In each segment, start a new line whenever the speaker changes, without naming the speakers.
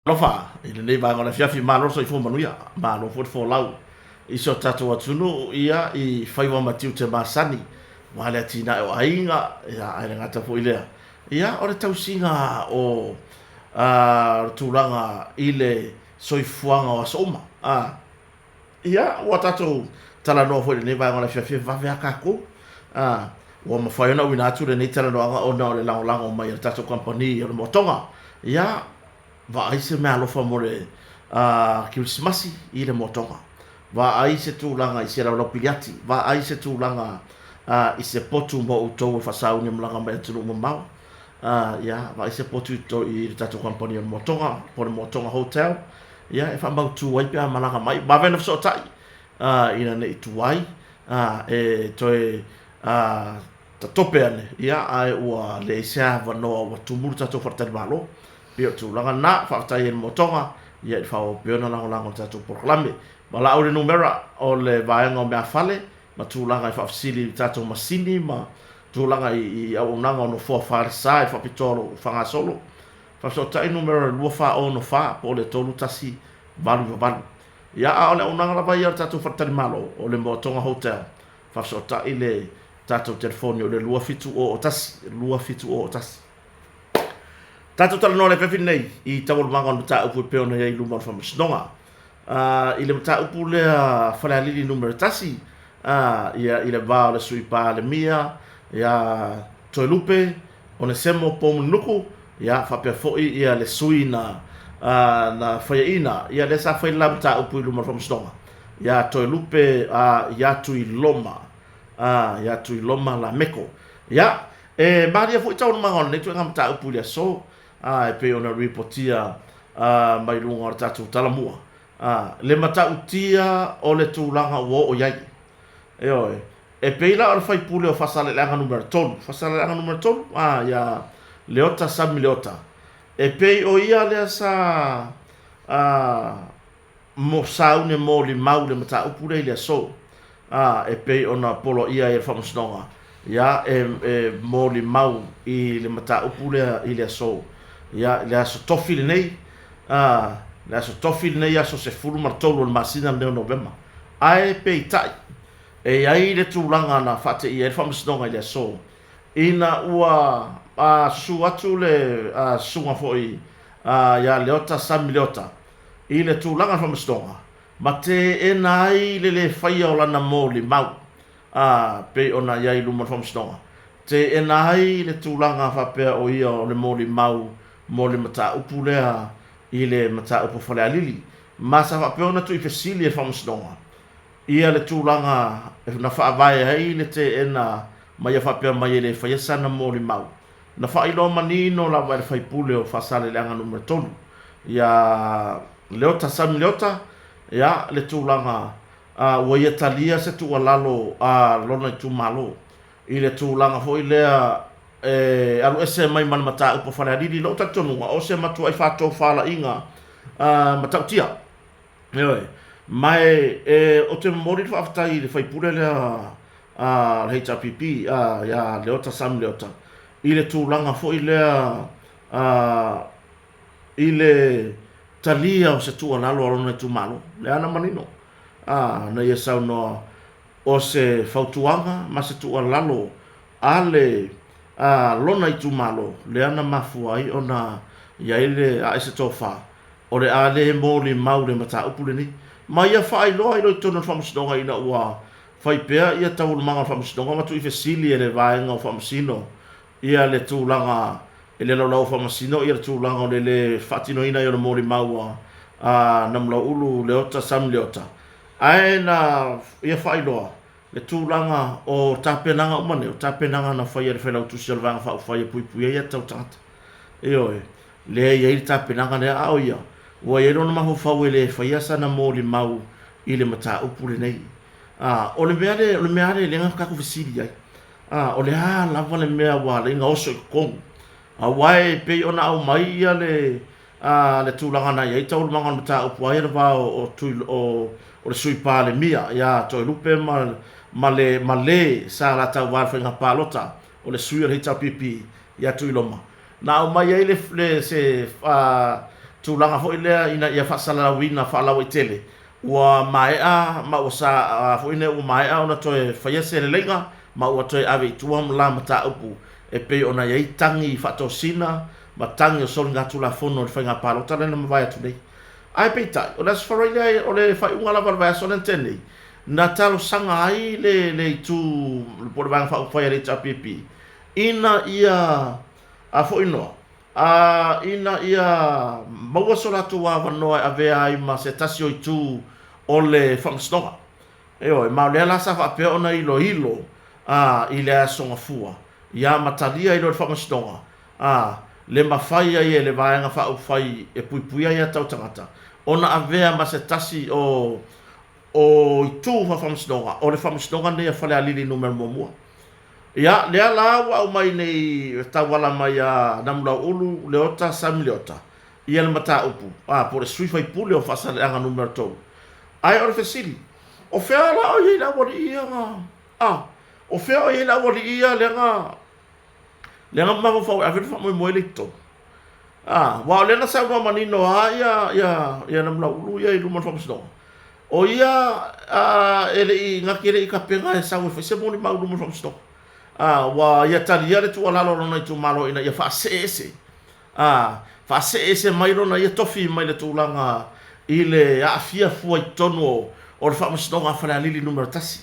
Alofa i lenei vaega o le afiafi, malo le soifua manuia, malo foi le folau i si o tatou atunuu ia i faiva ma tiute masani aua le atinae o aiga, ia ae le gata foi i lea, ia o le tausiga o le tulaga i le soifuaga o aso uma. Ia, ua tatou talanoa foi i lenei vaega o le afiafi, e vave lava tatou. Ua mafai ona auina atu lenei talanoaga ona o le lagolago mai a le tatou kamupani o le Moatoga. Ia, vaai se meaalofa mo le Kerisimasi i le Moatoga. Vaai se tulaga i se laulau piliati, vaai se tulaga i se potu mo outou e faasauni e malaga mai atunuu mamao. Ia, vaai se potu i le tatou kamupani o le Moatoga po o le Moatoga Hotel. Ia, e faamautu ai pe a malaga mai. Vave ona fesootai ina ne i tuai e toe tatope ane, ia, ae ua leai se avanoa ua tumu le tatou faletalimalo. E pei o le tulaga lena. Faafetai ai i le Moatoga ia i le faaauau pea ona lagolago i le tatou polokalame. Valaau i le numera o le vaega o meafale ma tulaga e faafesili i le tatou masini ma tulaga i auaunaga o nofoa falesa i le faapitoa o lo o faagasolo. Faafesootai numera 2464 po o le 3188. Ia, a o le auaunaga lava ia a le tatou faletalimalo, o le Moatoga Hotel, faafesootai le tatou telefoni o le 2701, 2701. Tatou talanoa i le afiafi lenei i taualumaga o le mataupu e pei ona i ai i luma o le Faamasinoga. I le mataupu lea Falealili Nu.1, ia, i le va o le Sui Palemia ia Toelupe Onesemo Poumulinuku, ia, faapea foi ia le sui na na faiaina, ia lea sa fai le la mataupu i luma o le Faamasinoga ia Toelupe ia Tuiloma, ia Tuiloma Lameko. Ia, e malie foi taualumaga o lenei ituaiga mataupu i le aso, e pei ona ripotia mai luga o le tatou Talamua, le matautia o le tulaga ua oo i ai. Ioe. E pei la o le sui usufono o Faasaleleaga Nu.3, Faasaleleaga Nu.3, ia Leota Sami Leota, e pei o ia lea sa mo sauni e molimau i le mataupu lea i le aso, e pei ona poloaia ai e le Faamasinoga, ia, e molimau i le mataupu lea i le aso, ia, i le aso Tofi lenei, le aso Tofi lenei aso 13 o le masina lenei o Novema. Ae peitai, e i ai le tulaga na faateia ai le Faamasinoga i le aso, ina ua susu atu le susuga foi ia Leota Sami Leota i le tulaga o le Faamasinoga, ma teena ai le lē faia o lana molimau, a pei ona i ai i luma o le Faamasinoga, teena ai le tulaga faapea o ia o le molimau mo le mataupu lea i le mataupu a Falealili, ma sa faapea ona tuuifesili e le Faamasinoga ia le tulaga na faavae ai le teena ma ia faapea mai e le faia sana molimau. Na faailoa manino lava e le faipule o Faasaleleaga Nu.3, ia Leota Sami Leota, ia, le tulaga ua ia talia se tuualalo a lona itumalo i le tulaga foi lea e alu ese mai ma le mataupu a Falealili. I lou talitonuga, o se matuai faatofalaiga matautia. Ioe. Ma e, ou te momoli le faafetai i le faipule lea a le HRPP, ia Leota Sam Leota, i le tulaga foi lea i le talia o se tuualalo a lona itumalo. Lea na manino na ia saunoa o se fautuaga ma se tuualalo a le lona itumalo lea na mafua ai ona i ai le ae se tofa o le a le molimau le mataupu lenei. Ma ia faailoa ai loa i totonu o le Faamasinoga ina ua fai pea ia taualumaga o le Faamasinoga ma tuuifesili e le Vaega o Faamasino ia le tulaga e le laulau o Faamasino ia le tulaga o le le faatinoina ai o le molimau a Namulauulu Leota Sam Leota. Ae na ia faailoa le tulaga o tapenaga uma nei, o tapenaga na faia e le Failautusi o le Vaega Faaupufai e puipuia ai aiatatau tagata. Ioe. Lea e i ai le tapenaga lea, a o ia, ua i ai lona mafaufau e le faia sana molimau i le mataupu lenei. A, o le mea lea, o le mea lea na tatou fesili ai, a, o le a lava le mea ua ala ai ona oso i totonu? Aua e pei ona aumai ia le, a, le tulaga na i ai taualumaga o le mataupu aia le va o, o, Tui, o, o le Sui Palemia ia Toelupe ma, ma le, ma le sa la tauva i le faiga palota o le sui o le HRPP ia Tuiloma. Na aumai ai le, le, se, a, tulaga foi lea ina ia faasalalauina faalauaitele ua maea ma ua sa foi nei ua maea ona toe faia se leleiga ma ua toe ave i tua la mataupu e pei ona i ai tagi faatosina ma tagi o soligatulafono i le faiga palota lea na mavae atu nei. Ae peitai, o le Aso Faraile lea, o le faaiuga lava o le vaiaso lea na tea nei, na talosaga ai le le itu po o le Vaega Faaupufai a le HRPP ina ia a foi noa, a ina ia maua so latou avanoa e avea ai ma se tasi o itu o le Faamasinoga. Ioe, ma o lea la sa faapea ona iloilo a i le Aso Gafua, ia ma talia ai loa e le Faamasinoga a le mafai ai e le Vaega Faaupufai e Puipuia Aia Tatau a Tagata ona avea ma se tasi o o itu faafaamasinoga o le Faamasinoga lenei a Falealili Nu.1. Ia, lea la ua aumai nei e tauala mai ia Namulauulu Leota Sammy Leota ia le mataupu, a, po o le sui faipule o Faasaleleaga Nu.3. Ae o le fesili, o fea la o i ai le aualii ia na, a, o fea o i ai le aualii ia lea na Lea na mafaufau e ave le faamoemoe lea i totonu. A, aua o lea na saunoa manino lava ia, ia, ia Namulauulu ia i luma o le faamasinoga. O ia a, e le i, na te le i tapena e sau e fai se molimau i luma o le faamasinoga. A, ua ia talia le tuualalo a lona itumalo ina ia faasee ese. A, faasee ese mai lona ia tofi mai le tulaga i le aafia fua i totonu o, o le faamasinoga a Falealili Nu.1.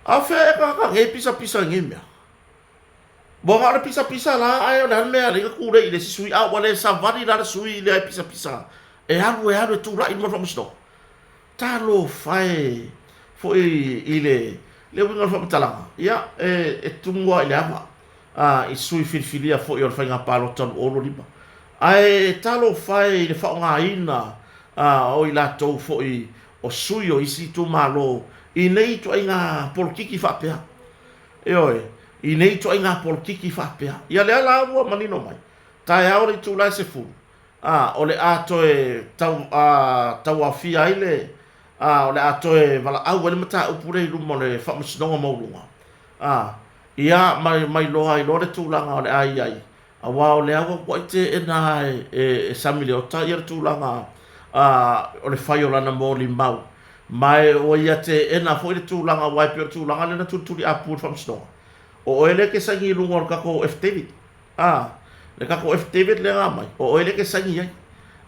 A o fea ea tagata nei e pisapisa i nei mea? Ua na o le pisapisa la, ae o le a le mea e ala ai ona tulei i le isi sui, a ua le savali la le sui lea e pisapisa e alu e alu e tulai i luma o le faamasinoga? Talofa e! Foi i le le uiga o le faamatalaga, ia, e, e tumu lava i le ava a, i sui filifilia foi o le faiga palota 2025. Ae talofa e i le faaaogaina a, o i latou foi o sui o isi itumalo i nei ituaiga polokiki faapea. Ioe, i nei ituaiga polokiki faapea. Ia lea la ua manino mai, taeao le itula e 10, a, o le a toe tau, a, tauaofia ai le, a, o le a toe valaau ai le mataupu lea i luma o le Faamasinoga Maualuga, a, ia ma, ma iloa ai loa le tulaga o le a i ai, aua o lea ua matuai teena e, e Sammy Leota ia le tulaga, a, o le fai o lana molimau, Ma e ua ia teena foi le tulaga, aua e pei o le tulaga lea na tulituliapu e le Faamasinoga, o oe lea e te saini i luga o le tatou affidavit, a, le tatou affidavit lea na aumai, o oe lea e te saini ai.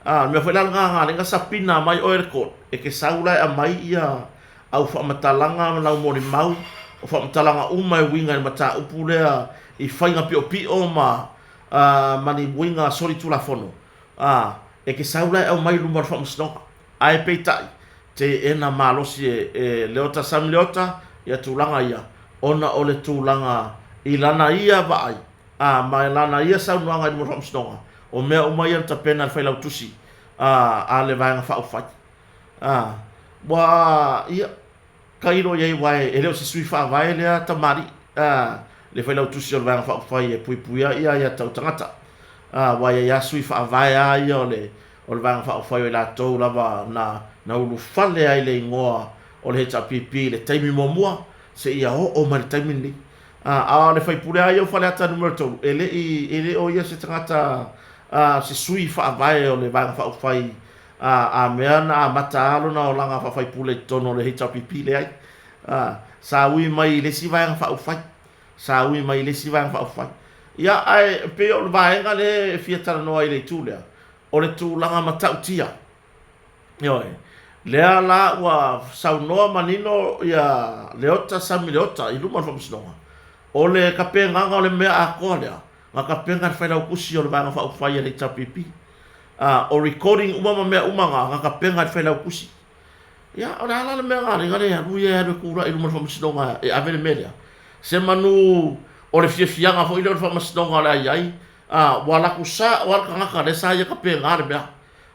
A, o le mea foi la lena na ala ai ona sapina mai oe e le court, e te sau la e aumai ia au faamatalaga ma lau molimau, o faamatalaga uma e uiga i le mataupu lea i faiga piopio ma, a, ma ni uiga solitulafono, a, e te sau la e aumai i luma o le Faamasinoga. Ae peitai, teena malosi e Leota Sam Leota ia tulaga ia, ona o le tulaga i lana ia vaai, a, ma lana ia saunoaga i luma o le Faamasinoga, o mea uma ia na tapena e le Failautusi a, a le Vaega Faaupufai. A, ua, ia, Tailo i ai aua e le o se sui faavae lea tamalii, a, le failautusi o le Vaega Faaupufai e puipuia ia aiatatau tagata. A, aua e i ai lava sui faavae a ia o le o le Vaega Faaupufai o i latou lava na na ulufale ai le igoa o le HRPP i le taimi muamua seia oo mai le taimi lenei. A, a o le faipule lava ia o Faleata Nu.3, e le i e le o ia se tagata a, se sui faavae o le Vaega Faaupufai A, a mea na amata lava lona olaga faafaipule i totonu o le HRPP, leai. A, sa ui mai i le isi Vaega Faaupufai. Sa ui mai i le isi Vaega Faaupufai. Ia, ae pei o le vaega lea e fia talanoa ai i le itu lea, o le tulaga matautia. Ioe. Lea la ua saunoa manino ia Leota Sammy Leota i luma o le Faamasinoga, o le tapenaga o le mea atoa lea, na tapena e le Failautusi o le Vaega Faaupufai a le HRPP. A, o recording uma ma mea uma na, na tapena e le Failautusi. Ia, o le a la le mea na ala ai na le alu ia e alu e tulai i luma o le Faamasinoga e ave le mea lea? Semanu o le fiafiaga foi lea o le Faamasinoga o le a i ai, a, ua alu atu sao lava le tagata lea sa ia tapena le mea.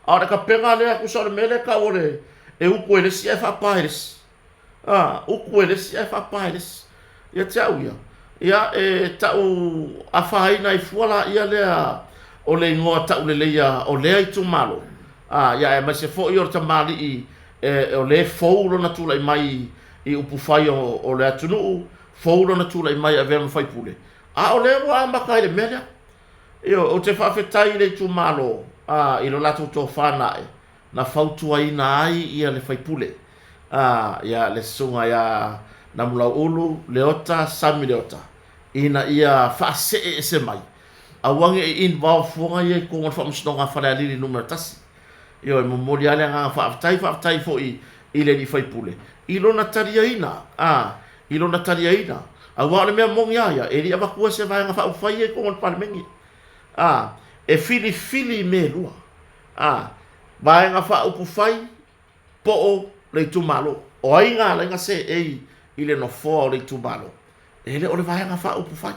A o le tapena lea, tusa o le mea lea e tau o le e utu e le isi ae faapa e le isi. A, utu e le isi ae faapa e le isi. Ia te au ia, ia e tau afaina ai fua laia lea o le igoa tauleleia o lea itumalo, a, ia aemaise foi o le tamalii e, o lea e fou lona tulai mai i upufai o, o le atunuu, fou lona tulai mai e avea ma faipule, a o lea ua amata ai le mea lea. Ioe, ou te faafetai i le itumalo, ā, i lo latou tofa na aʻe, na fautuaina ai ia le faipule, ā, ia le susuga iā Namulauʻulu Leota Sami Leota, ina ia faasee ese mai, aua ne i involve fuaga ia i totonu o le Faamasinoga a Falealili Nu.1. Ioe, momoli lava le agaga faafetai, faafetai foi i le alii faipule i lona taliaina, ā, i lona taliaina, aua o le mea moni lava ia, e le i avatua se Vaega Faaupufai ia i totonu o le Palemene, ā, e filifili mea e lua, ā, Vaega Faaupufai po o le itumalo. O ai na ala ai na seei i le nofoa o le itumalo? E le o le Vaega Faaupufai.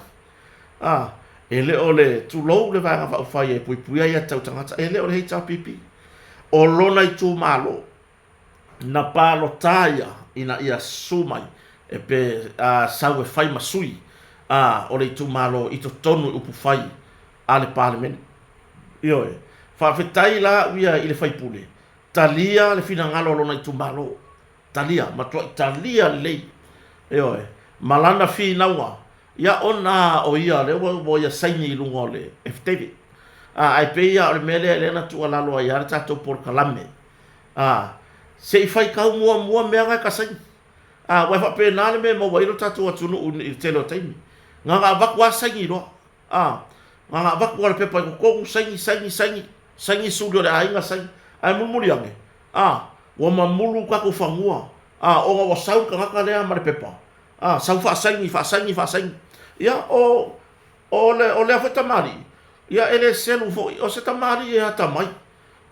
A, e le o le, tulou le Vaega Faaupufai e puipuia aia tatau tagata, e le o le HRPP. O lona itumalo na palota ia ina ia susu mai e pe a, sau e fai ma sui a, o le itumalo i totonu i upufai a le Palemene. Ioe. Faafetai la au ia i le faipule, talia le finagalo o lona itumalo. Talia, matuai talia lelei. Ioe. Ma lana finauga, ia ona o ia lea ua, ua ia saini i luga o le affidavit. A, ae pei lava o le mea lea lea na tuualalo ai lava le tatou polokalame. A, se i faitau muamua mea na e ta saini. A, aua e faapena le mea e maua ai lo tatou atunuu i le tele o taimi. Na ona avatu lava saini loa. A, na ona avatu lava o le pepa i totonu, saini, saini, saini, saini suli o le aiga, saini. Ae mulimuli ane, a, ua mamulu tatou fanua, a, ona ua sau le tagata lea ma le pepa, a, sau faasaini, faasaini, faasaini. Ia, o, o le, o lea foi tamalii, ia e le selu foi, o se tamalii e atamai.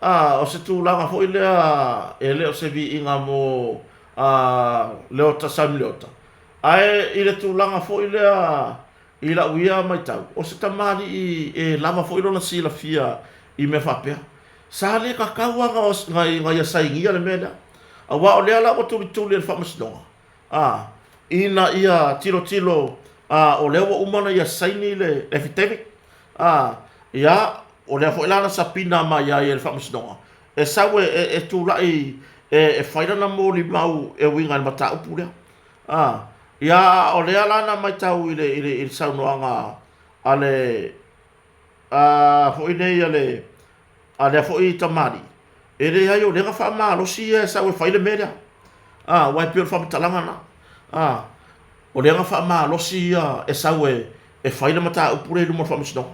A, o se tulaga foi lea e le o se viiga mo, a, Leota Simon Leota, ae i le tulaga foi lea I lau ia matau, o se tamalii e lava foi lona silafia i mea faapea. Sa le tatau lava na ia sainia le mea lea, aua o lea la ua tulituli e le Faamasinoga, a, ina ia tilotilo, a, o lea ua uma ona ia saini le affidavit, a, ia, o lea foi la na sapina mai ai e le Faamasinoga, e sau e tulai e fai lana molimau e uiga i le mataupu lea. A, ia, a o lea la na matau i le, i le, i le saunoaga a le, a foi nei a le, a lea foi tamalii, e leai o lea na faamalosi ia e sau e fai le mea lea. A, aua e pei o le faamatalaga lena. A, o lea na faamalosi ia e sau e, e fai le mataupu lea i luma o le faamasinoga.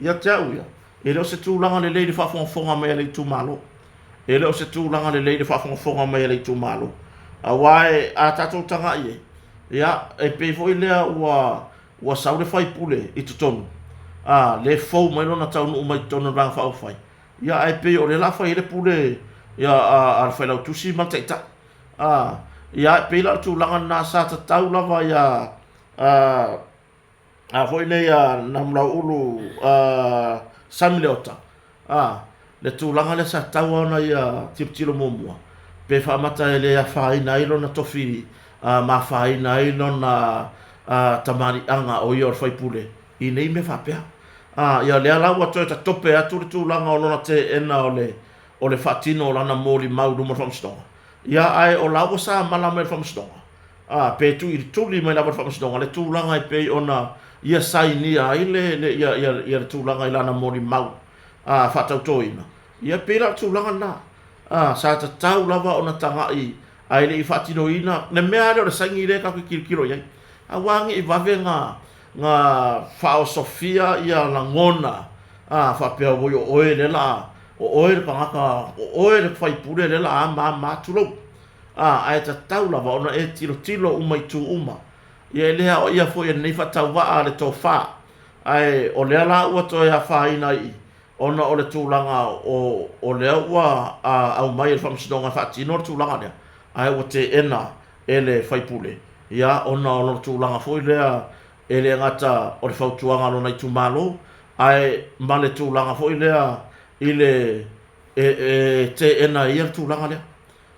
Ia te au ia, e le o se tulaga lelei i le faafogafoga mai a le itumalo. E le o se tulaga lelei i le faafogafoga mai a le itumalo. Aua e, a tatou tagai i ai, ia, e pei foi lea ua, ua sau le faipule i totonu, a, le fou mai lona taunuu mai i totonu o le Vaega Faaupufai, ia, ae pei o lea o le a fai ai le pule ia, a, a le Failautusi ma le Taitai. A, ia, e pei la o le tulaga lena sa tatau lava ia, a, a foi nei a Namulauulu a Sami Leota, a, le tulaga lea sa tatau ona ia tilotilo muamua, pe faamata e le afaina ai lona tofi a, ma afaina ai lona a, tamaliiaga o ia o le faipule i nei mea faapea. A, ia lea la ua toe tatope atu le tulaga o lona teena o le, o le faatino o lana molimau i luma o le faamasinoga. Ia, ae o la ua sa mala mai le faamasinoga, a, pe tuilituli mai lava le faamasinoga le tulaga e pei ona ia sainia ai le, le, ia, ia, ia le tulaga i lana molimau, a, faatautoina. Ia, pei la o le tulaga lena, a, sa tatau lava ona tagai ae le i faatinoina le mea lava lea o le saini lea tatou te tilotilo i ai. Aua ne i vave na, na faaosofia ia lagona, a, faapea oi o oe lea la, o oe le tagata, o oe le faipule lea la a ma ma, tulou. A, ae tatau lava ona e tilotilo uma i itu uma. Ia e le aoaia foi e lenei faatauvaa le tofa, ae o lea la ua toe afaina i i, ona o le tulaga o, o lea ua a, aumai e le Faamasinoga e faatino le tulaga lea, ae ua teena e le faipule, ia, ona o lona tulaga foi lea e le gata o le fautuaga a lona itumalo, ae ma le tulaga foi lea i le e, e teena ai ia le tulaga lea.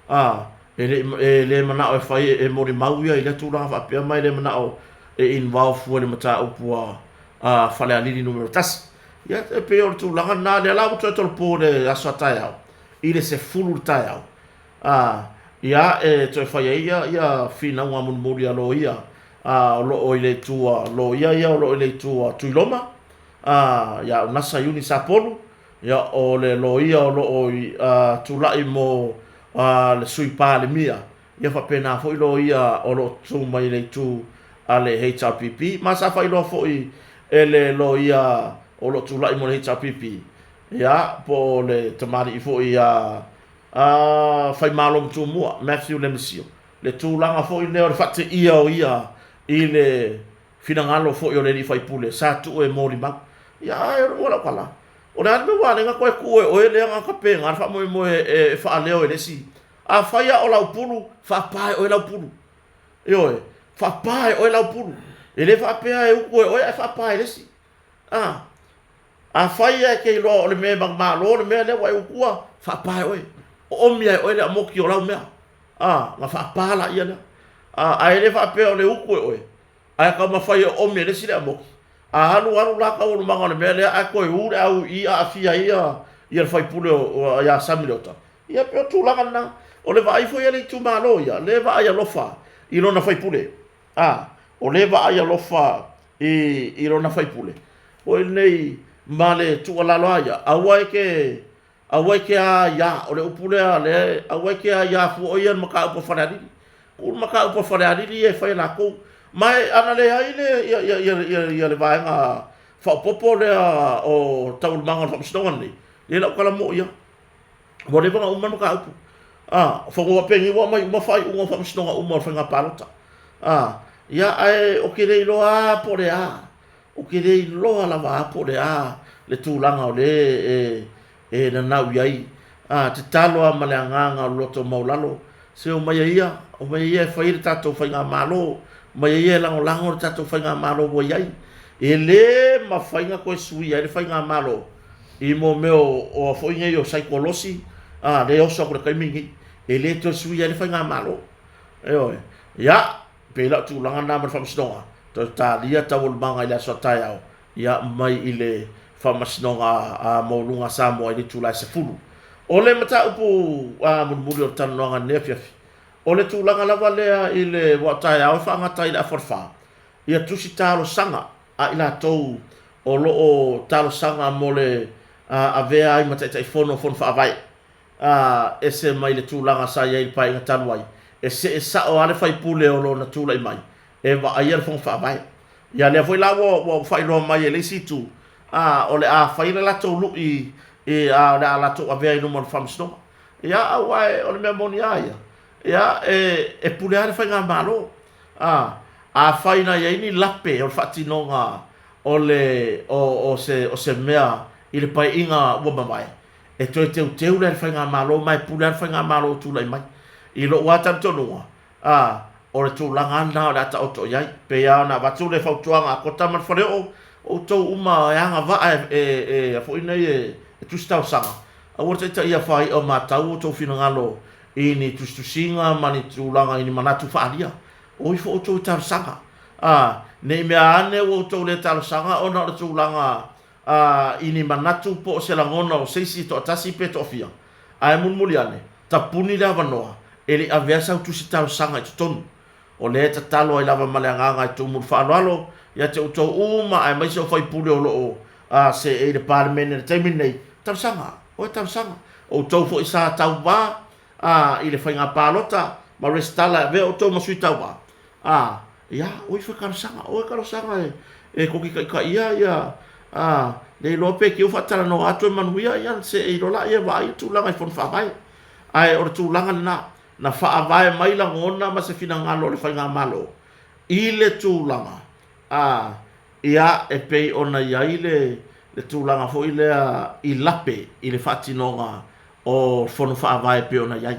A, e le, e le manao e fai e molimau ia i lea tulaga faapea ma e le manao e involve fua i le mataupu a, a Falealili Nu.1. Ia, e pei o le tulaga lena, lea la ua toe tolopo i le aso a taeao, i le 10 i le taeao, a, ia, e toe fai ai ia, ia finauga mulimuli a loia, a, o lo o i le itu a loia ia o lo o i le itu a Tuiloma, a, ia Unasa Iuni Sapolu, Ia, o le loia o lo o tulai mo le Sui Palemia, ia faapena foi loia o lo o tu mai i le itu a le HRPP. Ma sa faailoa foi e le loia o lo o tulai mo le HRPP, ia, po o le tamalii foi ia Faimalomatumua, Matthew Lemisio, le tulaga foi lea o le faateia o ia i le finagalo foi o le alii faipule sa tuu e molimau. Ia ae o lau tala, o le a le mea ua ala ai ona toe tuu e oe lea na tapena le faamoemoe e faaleo e le isi. Afai lava o lau pulu, faapa e oe lau pulu. Ioe, faapa e oe lau pulu. E le faapea e utu e oe ae faapa e le isi. A, afai lava e te iloa o le mea e manumalo le mea lea ua e utua, faapa e oe. Oomi lava e oe le amoki o lau mea. A, ona faapa laia lea. A, ae le faapea o le utu e oe, ae taumafai e oomi e le isi le amoki. A alu alu la taualumaga o le mea lea ae toe u le au i aafia ai ia le faipule ia Sami Leota, ia pei o le tulaga lena. O le vaai foi a le itumalo ia, lea e vaai alofa i lona faipule. A, o lea e vaai alofa i lona faipule foi lenei ma le tuualalo lava ia, aua e te Aua e te aia, o le upu lea lea, aua e te aia fua o ia i le mataupu a Falealili. Tuu le mataupu a Falealili ia e fai e latou. Ma e, ana leai le, ia, ia, ia, ia, ia le vaega faaopoopo lea o taualumaga o le faamasinoga lenei, ia lau tala moni ia, ua leva ona uma le mataupu. A, fanua penei ua aumai uma faaiuga o faamasinoga uma o le faiga palota. A, ia ae ou te le iloa lava po o le a. Ou te le iloa lava a po o le a le tulaga o lea e nanau i ai. A tatalo lava ma le agaga o le loto maualalo, se omaia ia, omaia ia e fai le tatou faigamalo, omaia ia e lagolago le tatou faigamalo ua i ai. E le mafai ona toe suia ai le faigamalo i mo mea o a foi nei o saikolosi, a, lea e oso atu i le taimi lenei. E le toe suia ai le faigamalo. Ioe. Ia, pei la o tulaga na ma le Faamasinoga, toe talia taualumaga i le aso a taeao, ia, mai i le Faamasinoga a Maualuga a Samoa i le itula e 10. O le mataupu mulimuli o le talanoaga i lenei afiafi, o le tulaga lava lea i le ua o taeao e faagata ai i le afa o le fa, ia tusi talosaga a i latou o lo o talosaga mo le avea ai ma Taitaifono o Fono Faavae. a ese mai le tulaga sa i ai i le Paeaiga talu ai, e see sao lava le faipule o lona tulai mai e vaaia le Fono Faavae. Ia lea foi la ua ua faailoa mai e le isi itu, a o le a fai le latou lui i a o le a latou avea i luma o le Faamasinoga. Ia aua o le mea moni lava ia, ia e pule lava le faigamalo. A afai na i ai ni lape o le faatinoga o le o o se o se mea i le Paeaiga ua mavae, e toe teuteu lea e le Faigamalo ma e pule lava le Faigamalo o tulai mai. I lou lava talitonuga, a, o le tulaga lava lena o le a taoto i ai. E pei lava ona avatu le fautuaga a Kota ma le Faleoo, o outou uma e agavaa e, e, e a foi nei e, e tusi talosaga, aua le taitaia faai'a o matau outou finagalo i ni tusitusiga ma ni tulaga i ni manatu faaalia. O ifo outou i talosaga. A, ne i mea ane ua outou le talosaga ona o le tulaga a, i ni manatu po o se lagona o se isi toatasi pe toafia, ae mulimuli ane, tapuni le avanoa e le i avea sau tusi talosaga i totonu. O lea e tatalo ai lava ma le agaga e tumu le faaaloalo ia te outou uma aemaise o faipule o lo o a, seei i le Palemene i le taimi lenei, talosaga, oe talosaga. Outou foi sa tauva a, i le faiga palota ma resitala e avea outou ma sui tauva, a, Ia, o ifo e talosaga, o e talosaga e, e tou te taitaia ia, a, le iloa pe te i ua faatalanoa atu e manuia, ia se i iloa laia e vaai le tulaga i Fono Faavae. Ae o le tulaga lena, na faavae mai lagona ma se finagalo o le Faigamalo i le tulaga, a, ia, e pei ona i ai le, le tulaga foi lea i lape i le faatinoga o Fono Faavae e pei ona i ai.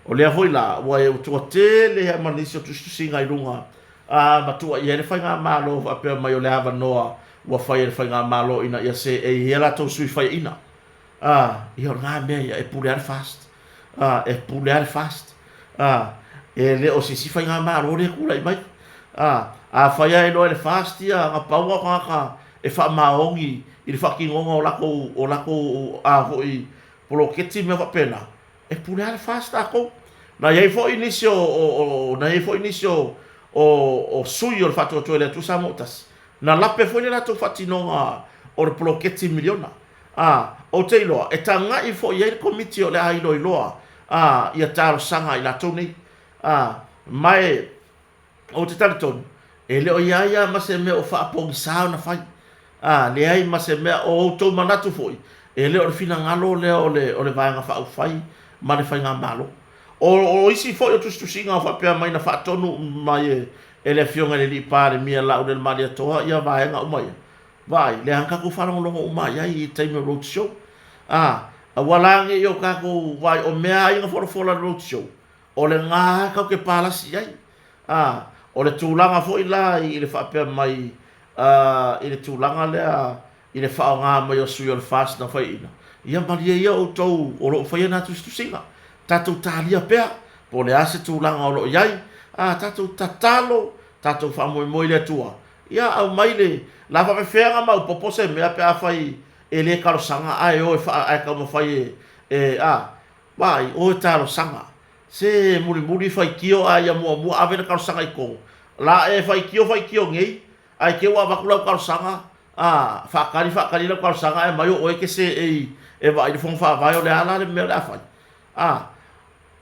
O lea foi la, ua e ua tele ai ma nisi o tusitusiga i luga a ma tuuaia ai le Faigamalo faapea mai o le avanoa ua fai e le Faigamalo ina ia seei ai a latou sui faiaina. A, ia o lena mea ia, e pule lava le FAST. A, e pule lava le FAST. A, e le o se isi Faigamalo lea e tulai mai. A, afai lava e iloa e le FAST ia, na pau lava o tagata e faamaoni i le faatinoga o latou, o latou a foi poloketi ma mea faapena, e pule lava le FAST tatou. Na i ai foi nisi o, o, o, na i ai foi nisi o, o, o sui o le Faatuatua i le Atua Samoa ua Tasi, na lape foi le latou faatinoga o le poloketi miliona. Ā, ou te iloa, e taga'i foi i ai le Komiti o le a iloiloa, ā, ia talosaga a i latou nei. Ā, ma e, ou te talitonu, e le o i ai lava ma se mea o faapogisā ona fai. Ā, leai ma se mea, o outou manatu foi, e le o le finagalo lea o le, o le Vaega Faaupufai ma le Faigamalo. O, o isi foi o tusitusiga o faapea mai na faatonu mai e, e le Afioga i le Alii Palemia Laaulialemalietoa ia vaega uma ia. Vaai, lea na tatou faalogologo uma i ai i taimi o road show. A, aua la ne i o tatou vaai, o mea lava ia na folafola i le road show, o lena lava tatou te palasi i ai. A, o le tulaga foi la i le faapea mai, a, i le tulaga lea i le faaaoga mai o sui o le FAST na faiaina, ia malie ia outou o lo o faia na tusitusiga, tatou talia pea, po o le a se tulaga o lo o i ai, a, tatou tatalo, tatou faamoemoe i le Atua, Ia aumai le la faafefea na maopoopo se mea pe afai e le talosaga ae o e faa ae taumafai e e a vaai o e talosaga se mulimuli faitio ae ia muamua ave le talosaga i totonu la e faitio faitio nei ae te ua avatu lau talosaga a faatali faatali lau talosaga ae aumai o oe e te seei e vaai le fono faavae o le a la le mea o le a fai a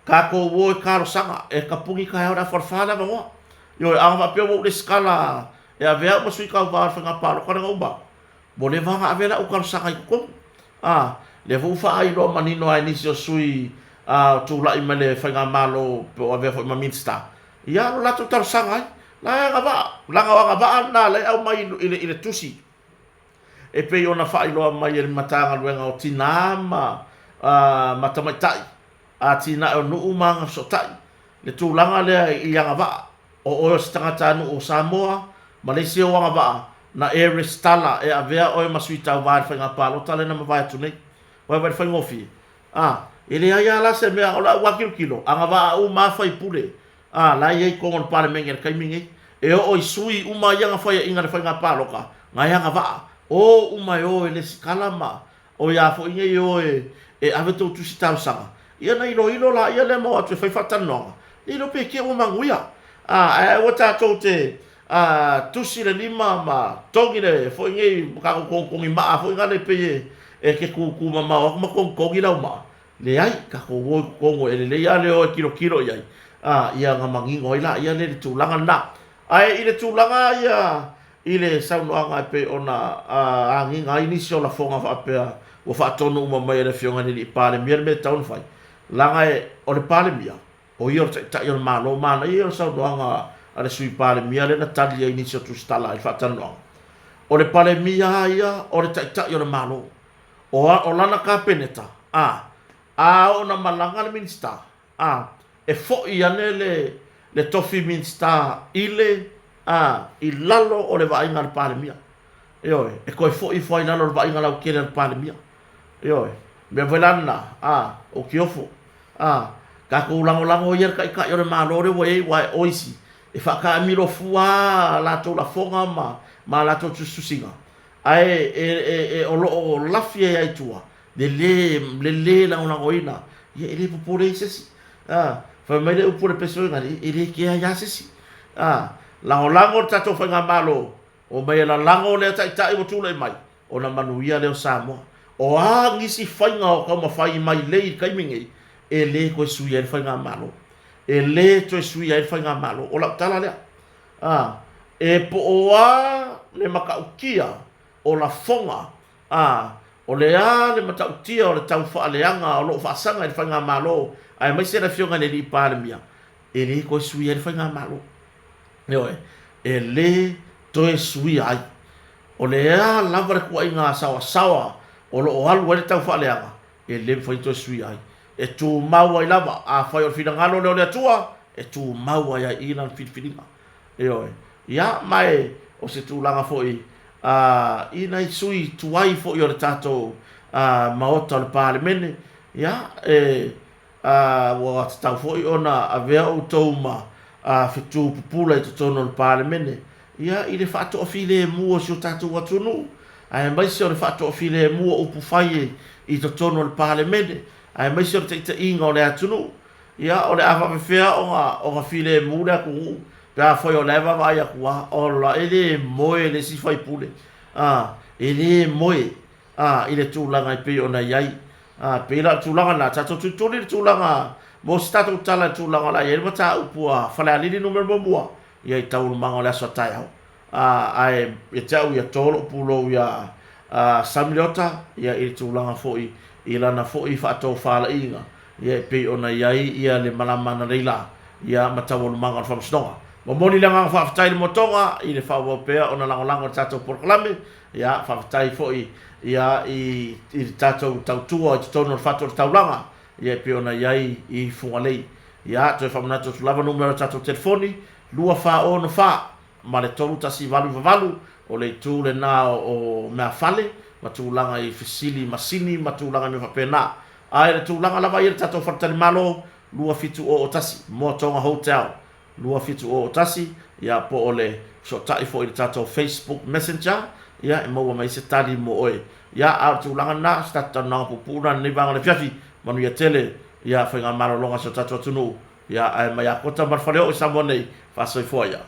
Tatou o e talosaga, e tapuni taeao i le afa o le fa le avanoa. Ioe, a na faapea ua ou lesitala e avea au ma sui tauva o le faiga palota lea na uma atu, ua leva ona ave lau talosaga i totonu. A, lea foi ua faailoa manino lava e nisi o sui o tulai mai le faigamalo po o avea foi ma Minisita, ia lo latou talosaga ai. La e agavaa, leaga o agavaa na o lea e aumai i le tusi e pei ona faailoa mai e le Matagaluega o Tina ma Tamaitai, Atinae o Nuu ma Agafesootai, le tulaga lea i agavaa, o oe o se tagatanuu o Samoa ma le isi ou agavaa na e resitala e avea oe ma sui tauva i le faiga palota lea na mavae atu nei. Vaai le faigofie? A, e leai lava la se mea, o lau lava tilotilo, agavaa uma lava faipule A, la e i ai i totonu o le Palemene i le taimi lenei. E oo i sui uma ia na faiaina i le faiga palota, na e agavaa. O uma e o e lesitala ma o ia foi nei e o e ave tou tusi talosaga, ia ona iloilo laia lea ma o atu e fai faatalanoaga, le iloa pe te ua manuia. A, ae aua tatou te a, tusi le lima ma togi le foi nei ma tatou togitogi maa foi nale pei e te tutu mamao atu ma togitogi lau maa. Leai, tatou o i totonu e lelei lava le o e tilotilo i ai, a, ia ona manino ai laia lea i le tulaga lena. Ae i le tulaga ia i le saunoaga e pei ona agiga ai nisi o lafoga faapea ua faatonu uma mai e le Afioga i le Alii Palemia le mea e tatau ona fai, leaga e, o le Palemia, o ia o le Taitai o le Malo, manaia ia o le saunoaga a le Sui Palemia lea na tali ai i nisi o tusitala i le faatalanoaga. O le Palemia lava ia o le Taitai o le Malo. O, o lana Kapeneta, a, a oo na malaga le Minisita, a, e foi ane le, le tofi Minisita i le, a, i lalo o le vaaiga a le Palemia. Ioe, e toe foi ifo ai i lalo o le vaaiga lautele a le Palemia. Ioe, mea foi la lena, a, ou te ofo, a, tatou lagolago ia le Taitai o le Malo lea ua i ai, aua o isi, e faataamilo fua a latou lafoga ma, ma a latou tusitusiga, Ae e, e, e, o lo o lafi ai lava i tua le lē, le lē lagolagoina, ia e le popole ai se isi. A, fai mai le upu a le pese e le kea ai lava se isi. A, lagolago le tatou faigamalo, omai e lalago lea taitai ua tulai mai, ona manuia lea o Samoa. O a nisi faiga o taumafai mai lei i le taimi nei, e le toe suia ai le faigamalo. E le toe suia ai le faigamalo. O lau tala lea. A, e po o a le matautia o lafoga, a, o le a le matautia o le tau faaleaga o lo o faasaga i le Faigamalo aemaise le Afioga i le Alii Palemia, e le toe suia ai le Faigamalo. Ioe, e le toe suia ai. O le a lava le tuuaiga saoasaoa o lo o alu ai le tau faaleaga, e le mafai ona toe suia ai. E tumau ai lava, afai o le finagalo lea o le Atua, e tumau ai lava i i lana filifiliga. Ioe. Ia, ma e, o se tulaga foi a, i nai sui tuai foi o le tatou a, Maota o le Palemene, ia, e, a, ua tatau foi ona avea outou ma a, fetu pupula i totonu o le Palemene, ia, i le faatoafilemu o si o tatou atunuu, aemaise o le faatoafilemu o upufai i totonu o le Palemene, aemaise o le taitaiga o le atunuu. Ia, o le a faapefea ona, ona filemu le atunuu pe afai o la e vaavaai atu lava, ola, e le moe le isi faipule, a, e le moe. ā, i le tulaga e pei ona i ai. Ā, pei la o le tulaga lena, tatou tulituli le tulaga mo se tatou tala i le tulaga o le a i ai le mataupu a Falealili Nu.1, ia i taualumaga o le aso a taeao. Ā, ae ia te au ia, to lou pulou iā Sami Leota, ia i le tulaga foi i lana foi faatofalaiga, ia e pei ona i ai ia le malama analeila, ia ma taualumaga o le Faamasinoga. Momoli le agaga faafetai i le moatoga i le faaauau pea ona lagolago i le tatou polokalame, ia faafetai foi ia i i le tatou tautua i totonu o le fatu o le taulaga, ia e pei ona i ai i Fugalei. Ia toe faamanatu atu lava numera o tatou telefoni, 2464 ma le 3188, o le itu lena o meafale ma tulaga i fesili masini ma tulaga i mea faapena. Ae o le tulaga lava ia i le tatou faletalimalo, 2701 Moatoga Hotel, 2701, ia po o le fesootai foi i le tatou Facebook Messenger, ia e maua mai ai se tali mo oe. Ia, a o le tulaga lena, o se tatou talanoaga puupuu lena i lenei vaega o le afiafi. Manuia tele, ia faigamalologa a si o tatou atunuu, ia ae mai Akota ma le Faleoo i Samoa nei, faasoifua ia.